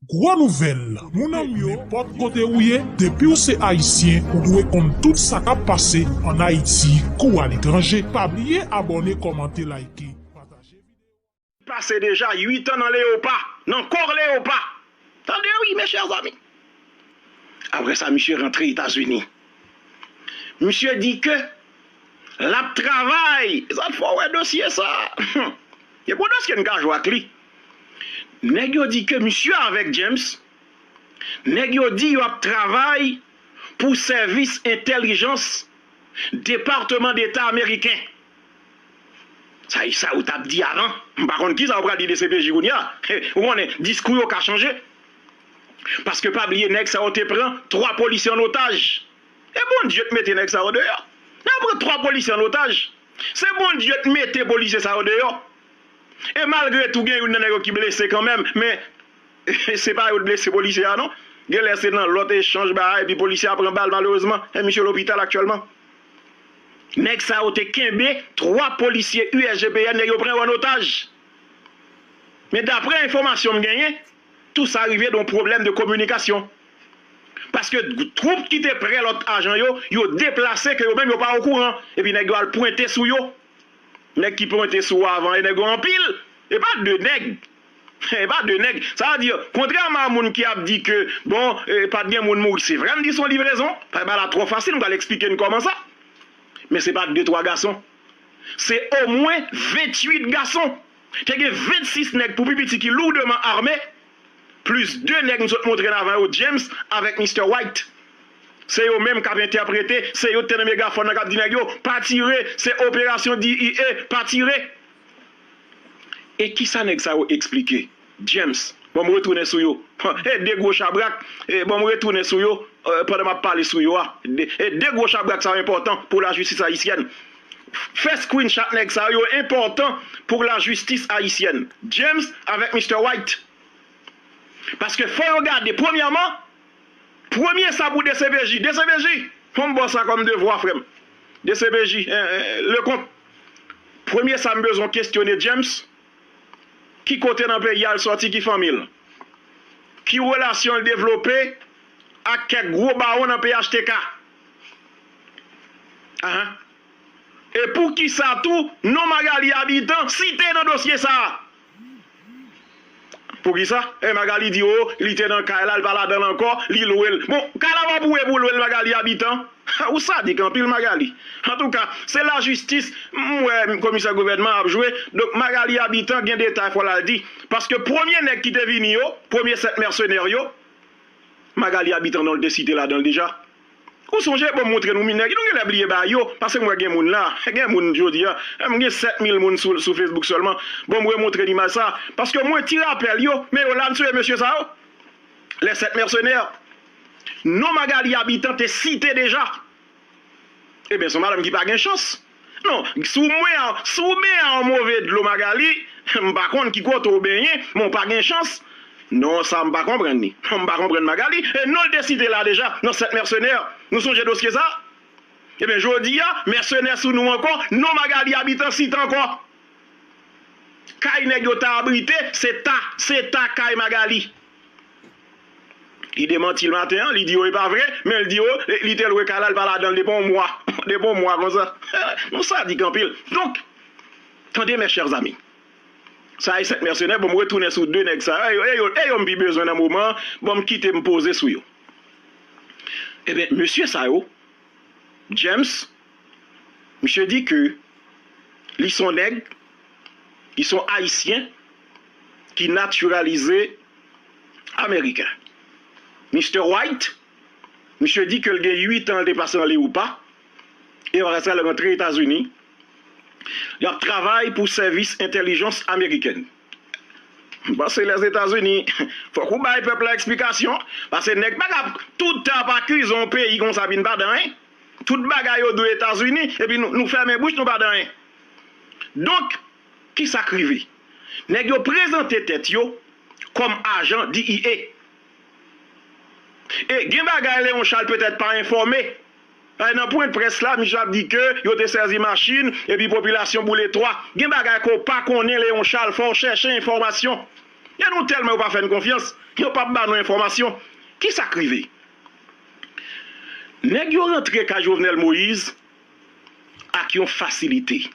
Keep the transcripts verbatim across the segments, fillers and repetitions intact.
Gwo nouvèl, moun an m yo, nenpòt kote ou ye, depi w se Ayisyen, ou dwe konn tout sa k ap pase ann Ayiti kou aletranje. Pa bliye abòne, kòmante, like, pataje videyo. Pase deja uit an nan Leopa, nan kò Leopa. Tande wi, mes chers amis. Apre sa, misye rantre Etazini. Misye di ke l ap travay. Sa t fè w wè dosye sa. Gen bon dosye n ka jwe ak li. Nèg yo di ke misye avèk James, nèg yo di yo ap travay pou sèvis entèlijans Depatman Deta ameriken. Sa e sa yo t ap di avan. M pa konn kisa yo pral di D C P J kounye a. Ou konnen, diskou yo ka chanje. Paske pa bliye nèg sa yo te pran twa polisye an otaj. E Bondye t mete nèg sa yo deyò. Nan pran twa polisye an otaj. Se Bondye t mete polisye sa yo deyò. E malgre tou gen youn nan nèg yo ki blese kanmenm, men se pa yo t blese polisye a non. Genlè se nan lòt echanj bagay epi polisye a pran bal malerezman. E misye lopital aktyèlman. Nèg sa yo te kenbe twa polisye U S G P N, nèg yo pran yo an otaj. Men daprè enfòmasyon m genyen, tou sa rive de yon pwoblèm de kominikasyon. Paske twoup ki te prè lòt ajan yo, yo deplase ke yo menm yo pa okouran. Epi nèg yo al pwente sou yo. Nèg ki pwente sou ou avan, e nèg yo anpil. E pa de nèg. E pa de nèg. Sa vle di, kontrèman a moun ki ap di ke, bon, e, pa t gen moun mouri, se vre, m di se yon livrezon. Bagay la twò fasil, m pral eksplike n kòman sa. Men se pa de twa gason. Se omwen venntuit gason. Te gen vennsis nèg pou pi piti ki lourdement armés, plis de nèg m sot montre n avan yo, James avèk Mister White. Se yo menm k ap entèprete, se yo ki te nan megafòn nan k ap di nèg yo, pa tire, se operasyon D E A, pa tire. E kisa nèg sa yo eksplike? James, bon m retounen sou yo. E de gwo chabrak, e bon m retounen sou yo, e, pandan m ap pale sou yo a. De, e de gwo chabrak sa yo enpòtan pou lajistis ayisyèn. Fè screenshot nèg sa yo, yo enpòtan pou lajistis ayisyèn. James avèk Mister White. Paske fò yo gade, premyèman, premye sa pou D C P J. D C P J, fò m ba w sa kòm devwa, frè m. D C P J, eh, eh, Leconte. Premye sa m bezwen kesyone James, ki kote nan peyi a l sòti, ki fanmi l? Ki relasyon l devlope ak kèk gwo bawon nan P H T K? Ahan. E poukisa tou non Magalie Habitant site nan dosye sa a? Poukisa? E Magalie di, o, li te nan kay la, li pa ladan l ankò, li lwe l. Bon, kay la pa pou e pou lwe l, Magalie Habitant. Ou sadik anpil, Magalie. Antouka, se lajistis, m wè komisè gouvènman ap jwe. Donk, Magalie Habitant gen detay fò l al di. Paske premye nèg ki te vini yo, premye sèt mèsenè yo, Magalie Habitant non l te site ladan l deja. Ou sonje, bon, m montre nou minè ki nou genlè bliye bagay yo, paske m wè gen moun la, gen moun jodi a, m gen sèt mil moun sou, sou Facebook sèlman. Bon, m remontre n imaj sa, paske mwen ti rapèl yo, men yo la, m sonje mesye sa yo, les sept mercenaires. Non Magalie Habitant te site deja. Ebyen, se yon madanm ki pa gen chans. Non, si w mwen a, si w benyen an move dlo Magalie, m pa konn ki kote w benyen, men w pa gen chans. Non, sa m pa konprann li. M pa konprann Magalie. E non l te site la deja, nan sèt mèsenè. Nou sonje dosye sa? Ebyen, jodi a, mèsenè sou nou ankò, non Magalie Habitant site ankò. Kay nèg yo ta abrite, se ta, se ta kay Magalie. Li demanti l maten an, li di yo e pa vre, men l di yo, li te lwe kay la, l pa ladan l depi yon mwa. Depi yon mwa konsa. Nou sadik anpil. Donk, tande mes chers amis. Sa e sèt mèsenè, bon, m retounen sou de nèg sa yo. E yo, e yo, e yo m pi bezwen nan moman an. Bon, m kite m poze sou yo. Ebyen, mesye sa yo, James, misye di ke li se yon nèg, li se yon Ayisyen ki natiralize ameriken. Mister White, misye di ke l gen uit an l te pase nan Leopa, e apre sa l rantre Etazini. L ap travay pou sèvis entèlijans amerikèn. M panse Lèzetazini, fòk ou bay pèp la eksplikasyon, paske nèg pa ka tout tan ap akize yon peyi konsa epi n pa di anyen. Tout bagay yo dwe Etazini, epi nou, nou fèmen bouch, nou pa di anyen. Donk, kisa k rive? Nèg yo prezante tèt yo kòm ajan D E A. E gen bagay Léon Charles petèt pa enfòme. Nan pwen près la, misye ap di ke yo te sèzi machin, epi popilasyon boule twa. Gen bagay ke w pa konnen, Léon Charles, fò w chèche enfòmasyon. E nou tèlman yo pa fè n konfyans, yo p ap ba nou enfòmasyon. Kisa k rive? Nèg yo rantre kay Jovenel Moïse ak yon fasilite.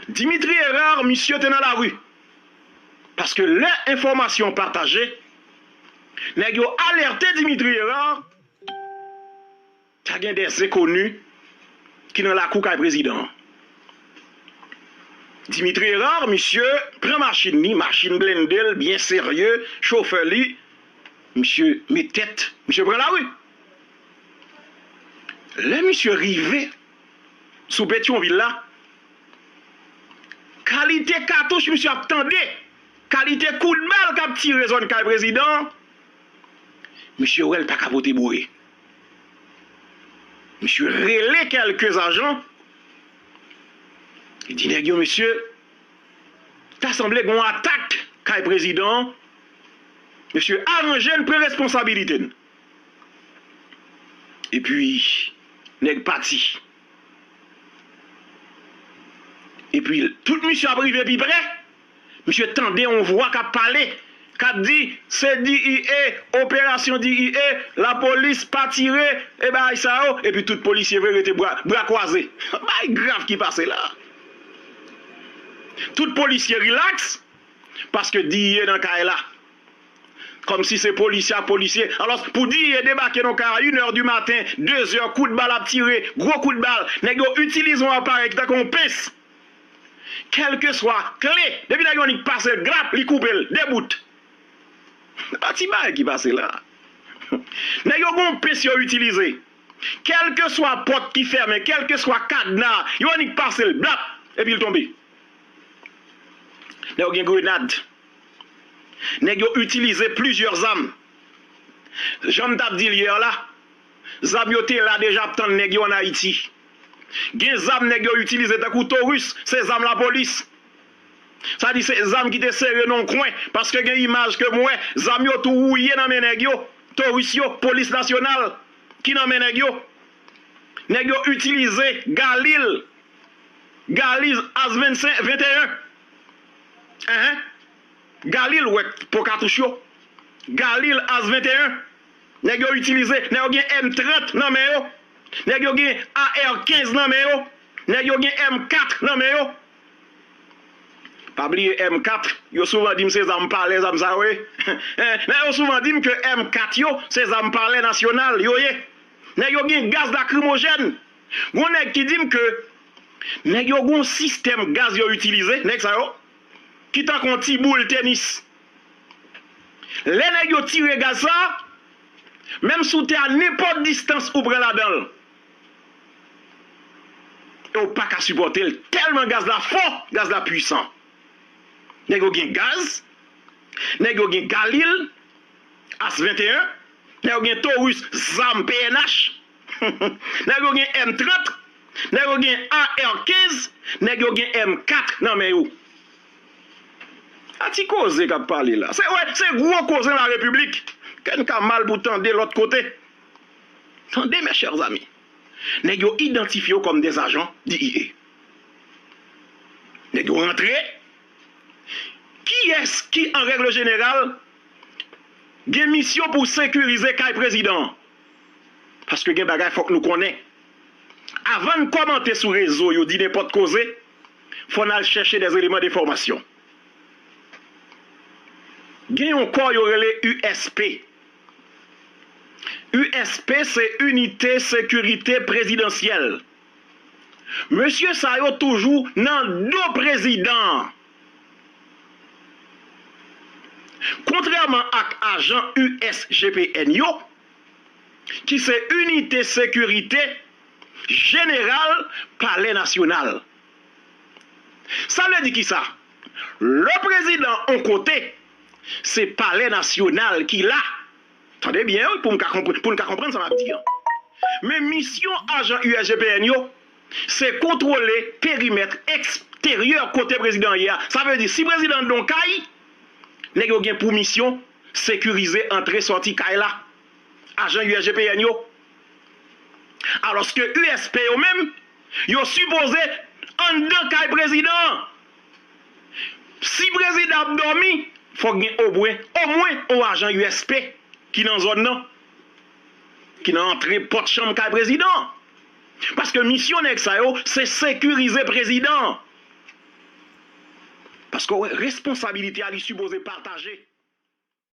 Dimitri Hérard, misye te nan lari. Paske lè enfòmasyon pataje, nèg yo alète Dimitri Hérard, ta gen de zenkoni ki nan lakou kay prezidan an. Dimitri Hérard, misye pran machin li, machin blende l, byen serye, chofè li, misye met tèt, misye pran lari. Lè misye rive sou Petyonvil la, kalite katouch misye ap tande, kalite kout bal k ap tire zòn kay prezidan an, misye wè l pa ka pote boure. Misye rele kèlke ajan, li di nèg yo, mesye, ta sanble gen yon atak kay prezidan an, mesye, aranje n, pran responsabilite n. Epi, nèg pati. Epi, tout misye ap rive pi pre, misye tande yon vwa k ap pale, k ap di, se D E A, operasyon D E A, lapolis pa tire, e bagay sa yo, epi tout polisye vre rete bra, bra kwaze. Bagay grav ki pase la. Tout polisye rilaks, paske D E A nan kay la. Kòmsi se polisye ak polisye. Alò, pou D E A debake nan kay a inè di maten, dezè, kout bal ap tire, gwo kout bal. Nèg yo itilize yon aparèy ki tankou yon pens. Kèlkeswa kle, depi nèg yo annik pase l, glap, li koupe l, de bout. Pa ti bagay ki pase la. Nèg yo gen yon pens yo itilize. Kèlkeswa pòt ki fèmen, kèlkeswa kadna, yo annik pase l, blap, epi l tonbe. Nèg yo gen grenad. Nèg yo itilize plizyè zam. Jan m t ap di l yè la, zam yo te la deja ap tann nèg yo ann Ayiti. Gen zam nèg yo itilize tankou Taurus, se zam lapolis. Sa di se zam ki te sere nan yon kwen, paske gen imaj ke m wè, zam yo tou wouye nan men nèg yo, Taurus yo, polis nasyonal ki nan men nèg yo. Nèg yo itilize Galil, Galil as vennsenk, venteyen. Enhen. Galil wè pon katouch yo. Galil as venteyen. Nèg yo itilize, nèg yo gen M trant nan men yo. Nèg yo gen A R kenz nan men yo. Nèg yo gen M kat nan men yo. Pa bliye M kat, yo souvan di m se zam palè, zam sa yo ye. Nèg yo souvan di m ke M kat yo, se zam palè nasyonal yo ye. Nèg yo gen gaz lakrimojèn. Gon nèg ki di m ke nèg yo gon sistèm gaz yo itilize, nèg sa yo, ki tankou yon ti boul tenis. Lè nèg yo tire gaz sa, menm si w te a nenpòt distans ou pran ladan l, e w pa ka sipòte l, tèlman gaz la fò, gaz la pwisan. Nèg yo gen gaz, nèg yo gen Galil, as venteyen, nèg yo gen Taurus, zam P N H, nèg yo gen M trant, nèg yo gen A R kenz, nèg yo gen M kat nan men yo. A ti koze k ap pale la. Se, wè, se gwo koze nan la repiblik. Kè n ka mal pou tande lòt kote. Tande, mes chers amis. Nèg yo idantifye yo kòm des agents D E A. Nèg yo rantre. Kiyès ki, an règle jeneral, gen misyon pou sekirize kay prezidan an? Paske gen bagay fòk nou konnen. Avan n kòmante sou rezo yo, di nenpòt koze, fò n al chèche des éléments d'information. Gen yon kò yo rele U S P. U S P se Inite Sekirite Prezidansyèl. Mesye sa yo toujou nan do prezidan an. Kontrèman ak ajan U S G P N yo, ki se Inite Sekirite Jeneral Palè Nasyonal. Sa vle di kisa? Lè prezidan on kote, se Palè Nasyonal ki la. Tande byen, wi, pou m ka konpr-, pou n ka konprann sa m ap di an. Men misyon ajan U S G P N yo, se kontwole perimèt eksteryè kote prezidan ye a. Sa vle di, si prezidan anndan yon kay, nèg yo gen pou misyon sekirize antre sòti kay la. Ajan U S G P N yo. Alòske U S P yo menm, yo sipoze anndan kay prezidan an. Si prezidan ap dòmi, fòk gen omwen, omwen yon ajan U S P ki nan zòn nan, ki nan antre pòt chanm kay prezidan an. Paske misyon nèg sa yo, se sekirize prezidan an. Paske w wè, responsabilite a li sipoze pataje.